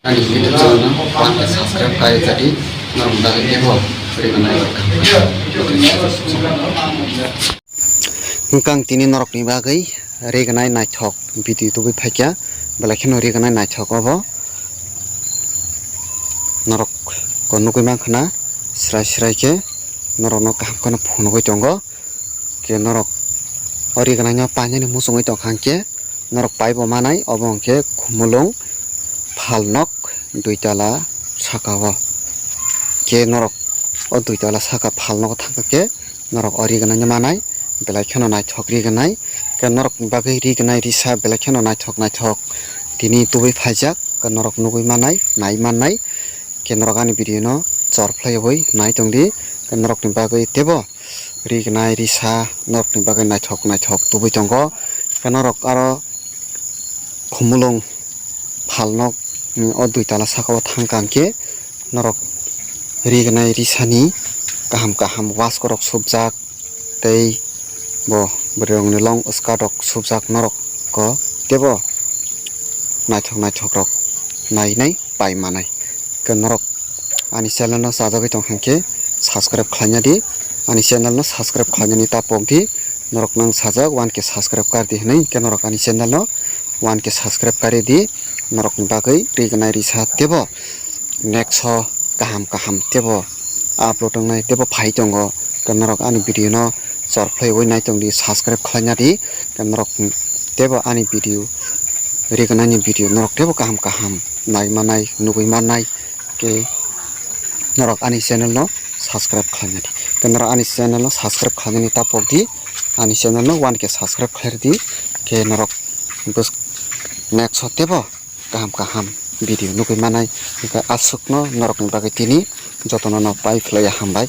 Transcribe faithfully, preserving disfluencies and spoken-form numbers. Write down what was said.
Ani YouTube channel no one K subscribe kai jadi norok dagi tebo ri gwnai. Hwnkhe ang tini norokni bagwi ri gwnai naithok video tubui phaikha, belai kheno ri gwnai naithok obo norok ko nugui mankha na srai srai khe norokno kaham kheno phunugui tongo. Khe norok o ri gwnai no painani muchungui tongkha hwnkhe norok paibo manai, obo hwnkhe Khumulwng Phalnok duitala saka o. Khe norok o duitala saka Phalnok o thangkha khe norok o ri gwnai no manai, belai kheno naithok ri gwnai. Khe norokni bagwi ri gwnai risa belai kheno naithok naithok tini tubui phaijak, khe norok nugui manai, nai mannai. Khe norok ani video no chor phlaiwi nai tongdi, khe norokni bagwi tebo ri gwnai risa norokni bagwi naithok naithok tubui tongo. Khe norok aro Khumulwng Phalnok ni o duitala saka o thangkha hwnkhe norok ri gwnai risani kaham kaham wasko rok supjak tei bo bwrwi rokni long skirt rok supjak norok ko tebo naithok naithok rok nai nai pai manai. Khe norok ani channel no chajagwi tong hwnkhe subscribe khlaina di, ani channel no subscribe khlainani ta pok di. Norok nang sajak one K subscribe kar di hwnwi, hwnkhe norok ani channel no one K subscribe kari di, norokni bagwi ri gwnai risa tebo next o kaham kaham tebo upload wngnai tebo phai tongo. Khe norok ani video no chor phlaiwi nai tongdi, subscribe khlaina di. Khe norok tebo ani video ri gwnai ni video norok tebo kaham kaham nai manai nugui manai. Khe norok ani channel no subscribe khlaina di. Khe norok ani channel no subscribe khlainani ta pok di, ani channel no one K subscribe khlai di. Khe norok bwsk next o tebo kaham kaham video nugui manai. Hwnkhe aswkno norokni bagwi tini jotono no pai phlaiya, hambai.